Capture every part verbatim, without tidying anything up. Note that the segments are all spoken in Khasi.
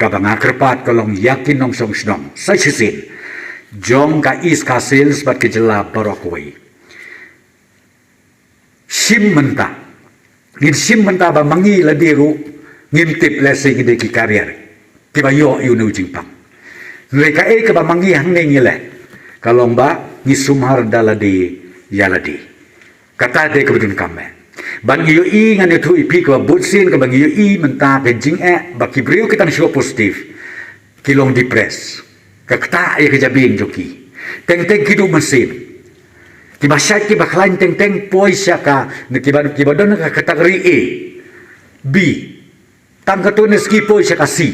Kaba nga kyrpad ka long ïa ki nongshong shnong sa shisien jong ka East Khasi Hills bad ka jylla baroh kawei. Shim mynta. Ngin shim mynta ba ma ngi lade ruh ngim tip lehse ngi dei ki carrier kiba ïoh ïa une u jingpang. Hynrei kaei kaba ma ngi hangne ngi leh ka long ba ngi sumar da lade ïa lade. Kata dei kaba donkam eh. Ban ngi ïohi, ngan ïathuh ïa phi kaba bun sien kaba ngi ïohi mynta ka jingeh ba ki briew ki tang shu positive ki long depressed. Ka ktah ïa ka jabieng jong ki. Teng teng ki duh mynsiem. Kiba shait kiba khlaiñ teng teng poi sha ka, ne kiba, kiba don ka category A, B. Tang katto katne sngi poi sha ka C,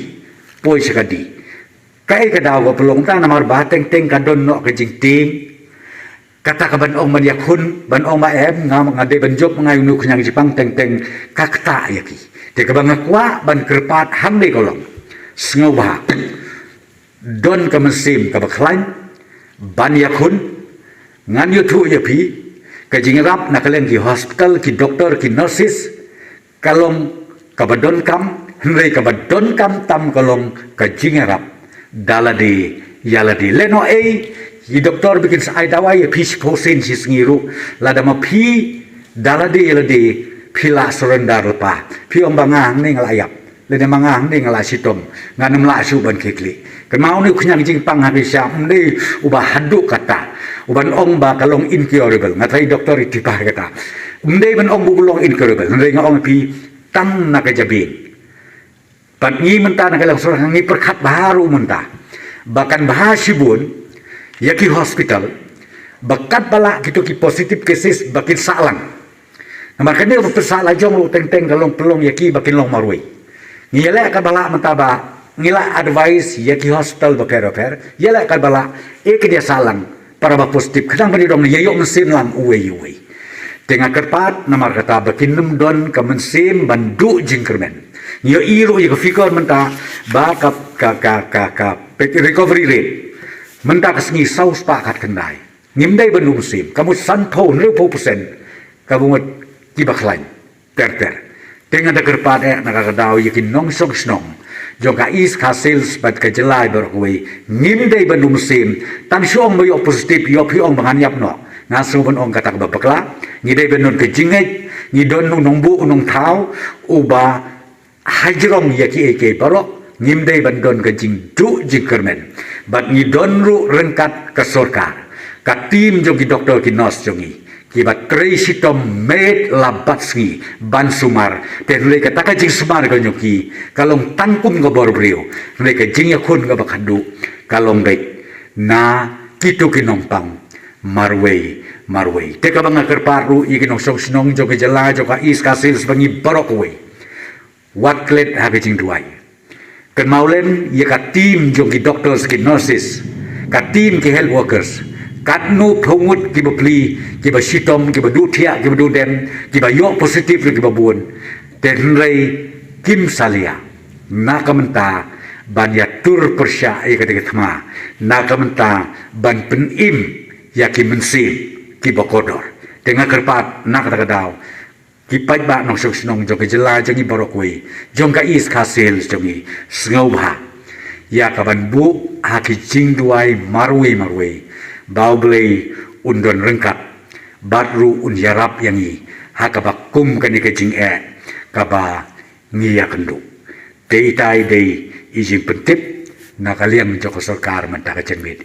poi sha ka D. Kaei ka daw ba pynlong? Tang namar ba teng teng ka don noh ka jingtieng. Kata kaban ong ban ïakhun, ban ong ba em, nga, nga dei ban jop, nga ïa une u khñiang jingpang, teng teng ka ktah ïa ki. Te kaba nga kwah ban kyrpad hangne ka long, sngewbha don ka mynsiem kaba khlaiñ ban ïakhun. Ngan ïathuh ïa phi, ka jingïarap na ka liang ki hospital, ki doktor, ki nurses, ka long kaba donkam, hynrei kaba donkam tam ka long ka jingïarap da lade ïa lade. Lehnohei ki doktor ba kin sa ai dawai ïa phi shiphew sien shi sngi ruh, lada ma phi da lade ïa lade phi la surrender lypa, phi ong ba nga hangne nga la ïap, lane ma nga hangne nga la shitom, ngan ym lah shuh ban kyrkieh. Kynmaw, une u khñiang jingpang ha ki sha ym dei uba haduh katta uban ong ba ka long incurable. Nga tharai doktor i tip bha ïa kata. Ym dei ban ong ba u long incurable, hynrei nga ong ïa phi, tang na ka jabieng. Bad ngi mynta na ka liang sorkar ngi pyrkhat bha ruh mynta ba kan bha shibun ïa ki hospital ba katba lah kito ki positive cases ba kin sah lang. Namar kane ba pynsah la jong ruh teng teng ka long pynlong ïa ki ba kin long marwei. Ngi ïaleh katba lah mynta ba ngi la advise ïa ki hospital bapher bapher, ïaleh katba lah, eh, kin ïa sah lang para ba positive, khnang ban ïoh dong ïa ïoh mynsiem lang uwei uwei. Te nga kyrpad namar kata ba kin ym don ka mynsiem ban duh jingkyrmen. Ngi ïohi ruh ïa ka figure mynta ba ka, ka, ka, ka, ka recovery rate mynta ka sngi saw spah khatkhyndai. Ngim dei ban duh mynsiem, ka mut sanphew, hynriewphew percent ka mut kiba khlaiñ ter ter. Te nga da kyrpad eh na kata ka daw ïa ki nongshong shnong jong ka East Khasi Hills bad ka jylla baroh kawei, ngim dei ban duh mynsiem. Tang shu ong ba ïoh positive, ïoh phi ong ba ngan ïap noh. Nga sngew ban ong kata kaba bakla. Ngi dei ban don ka jingngeit, ngi don u nongbuh u nongthaw uba hajrong ïa kiei kiei baroh, ngim dei ban don ka jingduh jingkyrmen. Bad ngi don ruh ryngkat ka sorkar, ka team jong ki doktor ki nurse jong ngi, kiba trei shitom miet la bad sngi ban sumar. Te hynrei kata ka jingsumar ka jong ki ka long tang kum ka bor briew, hynrei ka jingïakhun kaba khadduh ka long beit na kito ki nongpang marwei marwei. Te kaba nga kyrpad ruh ïa ki nongshong shnong jong ka jylla jong ka East Khasi Hills ba ngi baroh kawei wat klet ha ka jingduwai. Kynmaw lem ïa ka team jong ki doctors, ki nurses, ka team ki health workers, katno phew ngut kiba plie, kiba shitom, kiba duh thiah, kiba duh dem, kiba ïoh positive ruh kiba bun. Te hynrei kim salia na ka bynta ban ïatur pyrshah ïa kata ka thma, na ka bynta ban pynim ïa ki mynsiem kiba kordor. Te nga kyrpad na kata ka daw, ki paidbah nongshong shnong jong ka jylla jong ngi baroh kawei, jong ka East Khasi Hills jong ngi, sngewbha ïa kaban buh ha ki jingduwai marwei marwei ba U Blei un don ryngkat bad ruh un ïarap ïa ngi ha kaba kum kane ka jingeh kaba ngi ïakynduh. Te itai dei i jingpyntip na ka liang jong ka sorkar mynta ka janmiet.